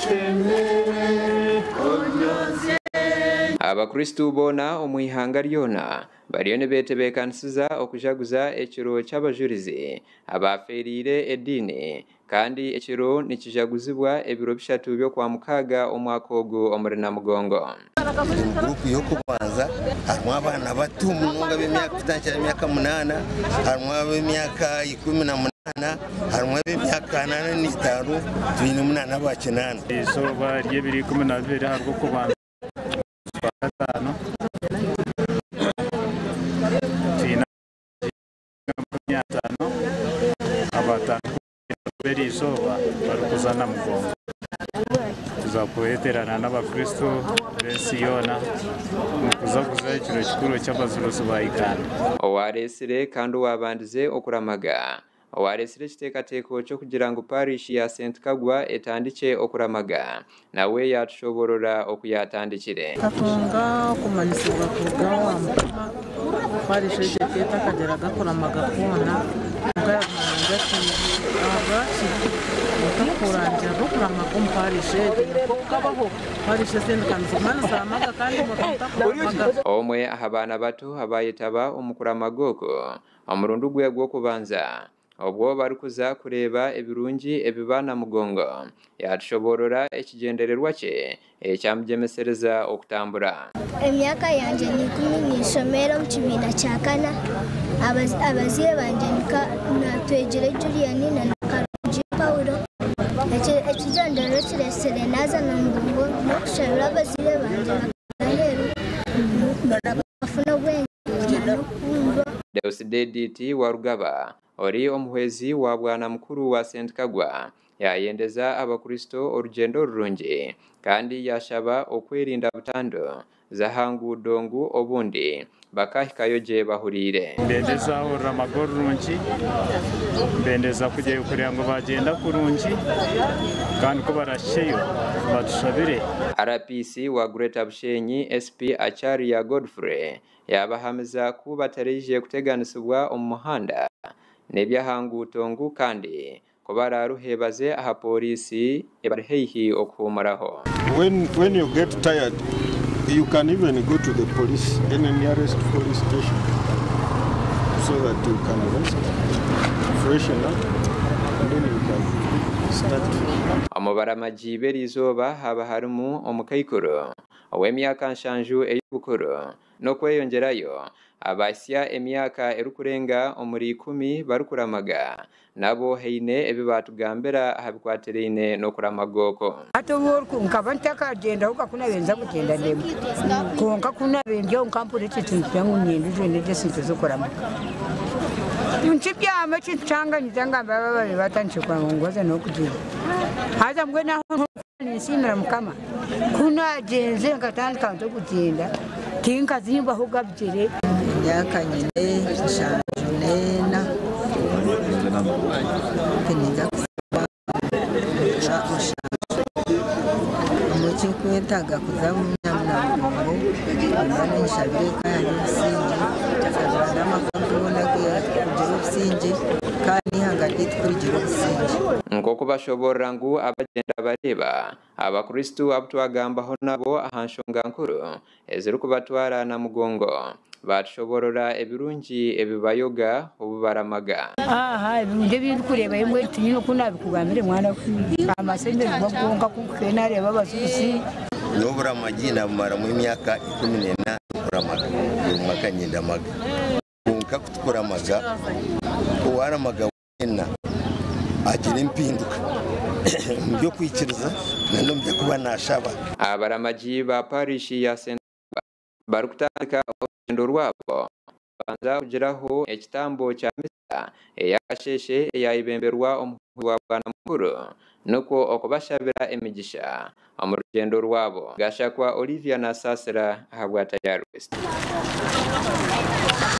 Oshemere, onyozye. Abakristo boona omu ihanga ryona bariyo nibetebeekanisiza okujaguza ekiro ky'abajurizi abaafeereire ediini kandi ekiro nikijaguzibwa ebiro bishatu by'Okwamukaaga omwaka ogu omuri Namugongo. Omu guruupu y'okubanza harimu abaana bato munonga ab'emyaka kutandikira aha myaka munaana, harimu ab'emyaka 18, harimu ab'emyaka 85, twinemu n'aba kinaana. Eizooba ry'ebiro 12 aharw'okubanza omu kwezi kwa kataano, twine 50 abatandika orugendo rw'eriizooba barikuza Namugongo. Tuza kweterana n'abakristo b'ensi yoona omu kuzaguza ekiro kikuru eky'abazuruzi ba Uganda. Owareetsire kandi owaabandize okuramaga Owareetsire ekiteekateeko ky'okugira ngu Parish ya Saint Kagwa etandikye okuramaga nawe yaatushoboorora oku yaatandikire. Nkatunga okumanyisibwa kuruga owa Mukama, parish egi ekaba etakagiraga kuramaga kwona, kwonka yaguma nangye ati ahabwaki otakurangirira okuramaga omu parish egi nikwo kukabaho parish ezindi ka niziguma niziramaga kandi imwe mutakuramaga. Omwe aha baana bato abaayetaba omu kuramaga oku Omurundi gwe gw'okubanza, obwo barikuza kureeba ebirungi ebiba Namugongo, yaatushoboorora ekigyendererwa kye ekyamugyemesereza okutambura. Emyaka yangye ni ikumi ninshomera omu kibiina kya kana. Abazaire bangye ni Twegire Julian na Karungi Paul. Ekigyendererwa ekireetsire naaza Namugongo n'okushabira abazaire bangye bakaza aheeru bakafuna obwengye. Deusdedit Warugaba, ori omuhwezi wa Bwana Mukuru wa St Kagwa, yaayendeza Abakristo orugyendo rurungi kandi yaashaba okwerinda butandu z'aha nguudo ngu obundi bakahikayo gye bahuriire. Mbendeza oruramaga orurungi, mbendeza kugyeyo kureba ngu bagyenda kurungi kandi ku barahikyeyo batushabire. RPC wa Greater Bushenyi, SP Acharya Godfrey Yaabahamiza ku bataraije kuteganisibwa omu muhanda n'eby'aha nguuto ngu kandi ku baraaruhe baze aha pooriisi ebari haihi okuhuumuraho. When when you get tired you can even go to the police any nearest police station so that you can rest, freshen up and then you can start. Omu baramagi b'eriizooba haaba harimu omukaikuru ow'emyaka nshanju ey'obukuru n'okweyongyerayo, abahitsya emyaka erikurenga omuri ikumi barikuramaga, nabo haine ebi baatugambira aha bikwatiraine n'okuramaga okwo. Hati obu oriku nkaba ntakagyendaho ka ku naabaire nza kugyenda ndemwe. Kwonka ku naabaire ndi aho nkampurira ekyo kintu kya ngu niinyenda ojwene egyo esente z'okuramaga. Nkibyama ekintu kyanganyiza ngamba aba ababaire batandikire kuramaga ngu haza n'okugyenda. Haza mbwenu aho Ninsiimira Mukama ku naagyenze nkatandika nta okugyenda tinkazimbahoga bigyere. Emyaka nyine 74 tininza kufa mushanju. Omu ekinkwetaaga kuza Namugongo nimba ninshabira eka yangye obusingye, nshabira n'amaka goona kugira obusingye kandi n'eihanga ryaitu kurigira obusingye. Nk'oku bashoboorora ngu abagyenda bareeba Abakristo abu twagambaho nabo aha nshonga nkuru ezirikubatwara Namugongo, baatushoboorora ebirungi ebi bayoga obu baramaga. Aha ebirungi ebi ndikureebayo mbwenu tinyine oku naabikugambire mwana we. Amashemererwa gonka ku nkuhika naareeba abazuuzi. Nyowe oburamagi nabumaramu emyaka 14 nkuramaga, buri mwaka nindamaga. Kwonka ku tukuramaga, owaramaga weena agira empinduka omu by'okwikiriza n'omu by'okuba naashaba. Abaramagi ba Parish ya St. Barikutandika orugyendo rwabo, babanza kugiraho ekitambo kya misa ey'akasheeshe eyaayebemberwa omuhwezi wa Bwana Mukuru nikwo okubashabira emigisha omu rugyendo rwabo. Gashakwa Olivia naasaasira ahabwa Tayari West.